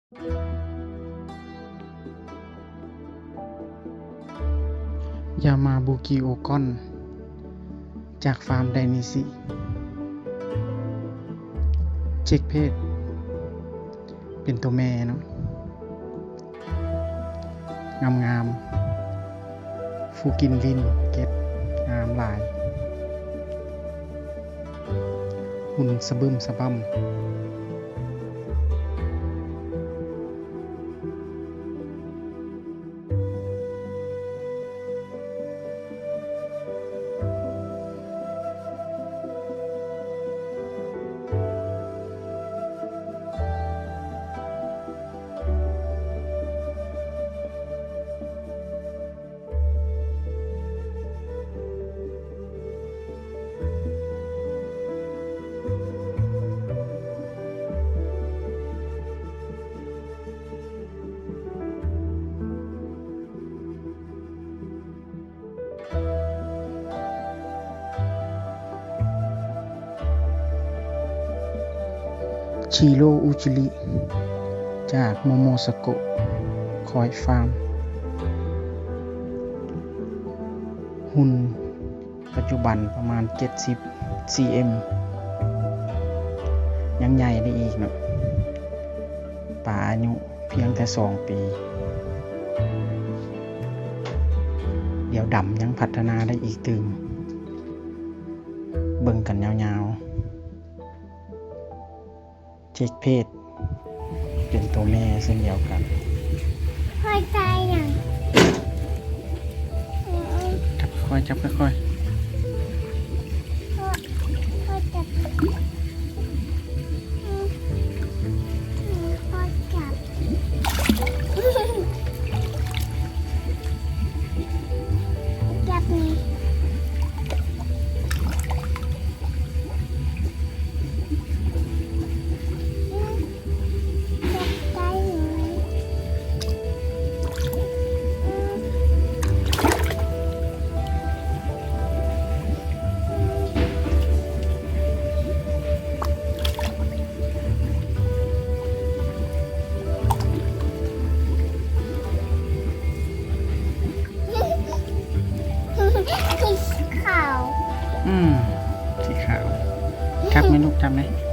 ຢາມາບູກີໂອກອນ ຈາກຟາມໄດນີຊິ. ເຈັກເພດ ເປັນໂຕແມ່ເນາະ ງາມໆ ຟູກິນລິນເກັດ ງາມຫຼາຍ ຫຸ່ນສະບຶມສະບຳ. ຊີໂຣອຸຈິລິ ຈາກໂມໂມສະໂກະ ຄອຍຟາມ. ຫຸ່ນປັດຈຸບັນປະມານເຈັດສິບຊີເອັມ ຍັງໃຫຍ່ໄດ້ອີກເນາະ. ປາອາຍຸ ພຽງແຕ່ສອງປີ ດຽວດຳຍັງພັດທະນາໄດ້ອີກຕື່ມ. ເບິ່ງກັນຍາວໆ. ເຈັກເພດ ເປັນໂຕແມ່ເຊັ່ນດຽວກັນ. ພອດໃຈຫຍັງ? ຈັບຄ່ອຍໆ ຈັບຄ່ອຍໆ. ພອດ ພອດຈັບ ອືມ ອືມ ພອດຈັບ ຈັບນີ້ ອືມ ຈັບໄດ້ຢູ່. ອືມ ສີຂາວ. ຈັບໄໝລູກ ຈັບໄໝ?